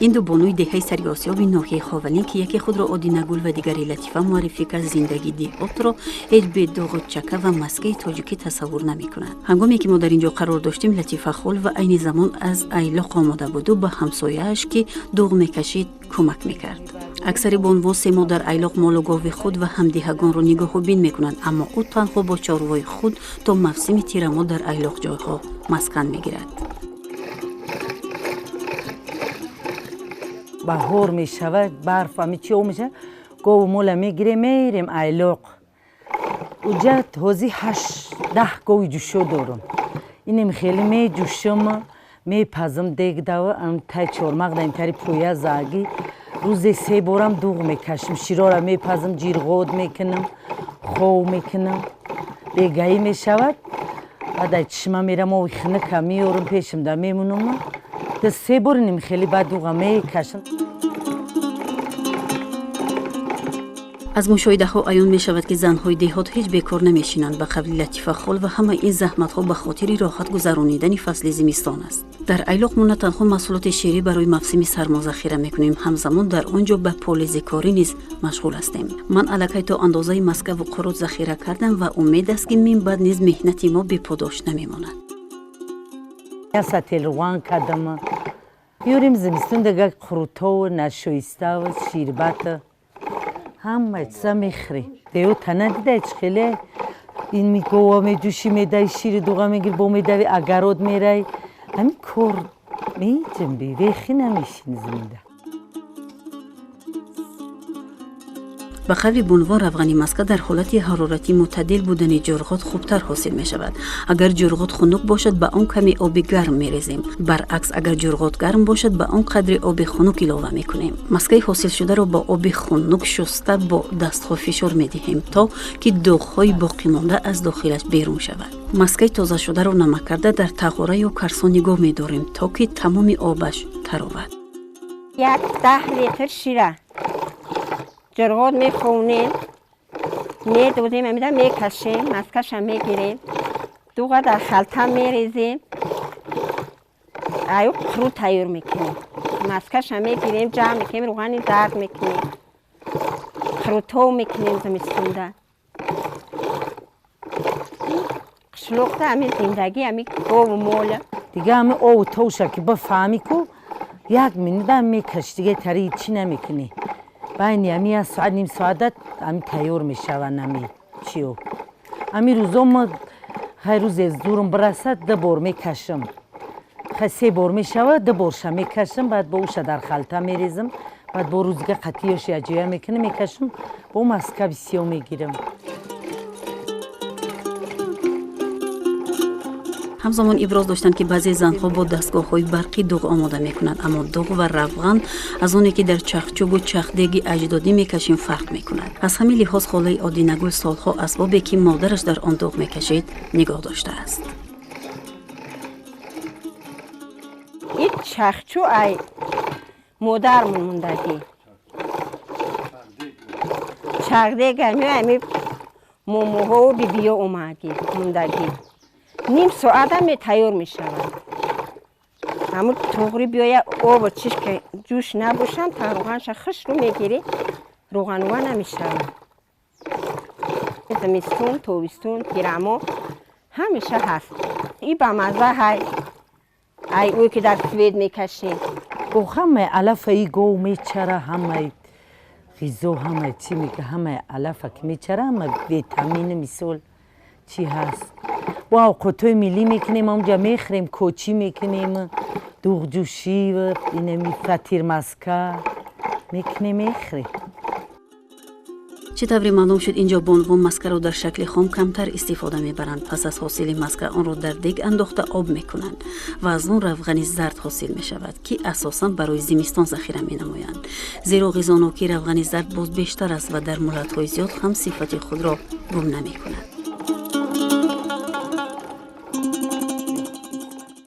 Ин ду бонуи деҳаи Сариосиёби ноҳияи Ховалинг, ки яке худро Одинагул ва дигаре Латифа муаррифӣ кард, зиндагии деҳотро ҳеҷ бе дуғу чака ва маскаи тоҷикӣ тасаввур намекунад. Ҳангоме ки мо дар ин ҷо қарор доштем, Латифа хол ва айни замон аз айлоқ омода буду ба ҳамсояаш, ки дуғ мекашид, кӯмак мекард. Аксари бонувон 3 моҳ дар айлоқ молу гови худ ва ҳамдиҳагонро нигоҳубин мекунанд, аммо ӯ танҳо бо чорвои худ то мавсими тирамоҳ дар айлоқ ҷойҳо маскан мегирад. Баҳор мешавад, барф ами чи об мешавад, гову мола мегирем, мерем айлоқ. Уҷа ҳози 8-10 гови ҷӯшо дорам. Инем хеле меҷӯшам, мепазам дегдава, тай чормағда интари поя заги. Рӯзе се борам дуғ мекашам, широра мепазам, ҷирғод мекунам, хов мекунам. Бегаӣ мешавад, баъд ай чишма мерам, ови хиныка меёрам, пешимда мемонам. Да се бор инем хеле баъд дуға мекашам. Аз мушоҳидаҳо аён мешавад, ки занҳои деҳот ҳеҷ бекор намешинанд. Ба қавли Латифа хол ва ҳамаи ин заҳматҳо ба хотири роҳат гузаронидани фасли зимистон аст. Дар айлоқ мо на танҳо маҳсулоти ширӣ барои мавсими сармо захира мекунем, ҳамзамон дар он ҷо ба полизикорӣ низ машғул ҳастем. Ман аллакай то андозаи маскаву қурут захира кардам ва умед аст, ки мин баъд низ меҳнати мо беподош намемонад. Я сател руған кардам. Биёрем зимистон дига қурутову нашоиставу ширбата. Ҳама чиза мехӯрем. Деҳота надидай чӣ хеле ин гова меҷӯшӣ, медави, шири дуға мегирӣ, бо медави, агарод мераи. Ҳамин кор меҷимбӣ, вехӣ намешини зинда. Ба қавли бонувон, равғани маска дар ҳолати ҳарорати мӯътадил будани ҷурғот хубтар ҳосил мешавад. Агар ҷурғот хунук бошад, ба он каме оби гарм мерезем. Баръакс, агар ҷурғот гарм бошад, ба он қадри оби хунук илова мекунем. Маскаи ҳосилшударо бо оби хунук шуста, бо дастҳо фишор медиҳем, то ки дуғҳои боқимонда аз дохилаш берун шавад. Маскаи тозашударо намак карда дар тағора ё карсон нигоҳ медорем, то ки тамоми обаш таровад. 1-10 литр шира ҷурғот мехонем, медозем, амида мекашем, маскаша мегирем, дуға дар халта мерезем, аю қурут тайёр мекунем. Маскаша мегирем, ҷамъ мекунем, рӯғани зард мекунем, қурутов мекунем зимистонда. Қишлоқда ами зиндагӣ, ами гову мола. Дига ами ову товша ки бифаҳмӣ ку, як минутам мекашӣ, дига тари чӣ намекунӣ. Байни ами як соат, ним соатат ами тайёр мешаванд ами чиё. Ами рӯзо ма хай рӯзе зурм бирасад, ду бор мекашам. Хай се бор мешавад, ду борша мекашам, баъд бо уша дар халта мерезам, баъд бо рӯзига қатиёш якҷоя мекунам, мекашам, бо маска бисёр мегирам. Ҳамзамон иброз доштанд, ки баъзе занҳо бо дастгоҳҳои барқӣ дуғ омода мекунанд, аммо дуғ ва равған аз оне ки дар чахчӯбу чахдеги аҷдодӣ мекашем, фарқ мекунад. Аз ҳамин лиҳоз холаи Одинагул солҳо асбобе, ки модараш дар он дуғ мекашид, нигоҳ доштааст. Ин чахчӯ ай модармон мондагӣ. Чахдег ами момоҳову бибиё омадӣ мондагӣ. Ним соатам тайёр мешавад. Ҳамун туғри биёя, обу чиш ки ҷӯш набошанд, та рӯғанша хушрӯ мегирӣ, рӯғанува намешавад. Зимистон, тобистон, тирамо ҳамеша ҳаст. И бамазза ҳай. Ай ӯ ки дар свет мекашем. О ҳамаи алафа и гов мечара, ҳамаи ғизо, ҳамаи чӣ мега, ҳамаи алафа ки мечара, ҳама витамини мисол чӣ ҳаст. Бо авқотҳои миллӣ мекунем, онҷа мехӯрем, кочӣ мекунем, дуғҷӯшӣ, инами фатирмаска мекунем, мехӯрем. Чӣ тавре маълум шуд, инҷо бонувон маскаро дар шакли хом камтар истифода мебаранд. Пас аз ҳосили маска онро дар дег андохта об мекунанд ва аз он равғани зард ҳосил мешавад, ки асосан барои зимистон захира менамоянд, зеро ғизонокии равғани зард боз бештар аст ва дар муҳлатҳои зиёд ҳам сифати худро гум намекунад.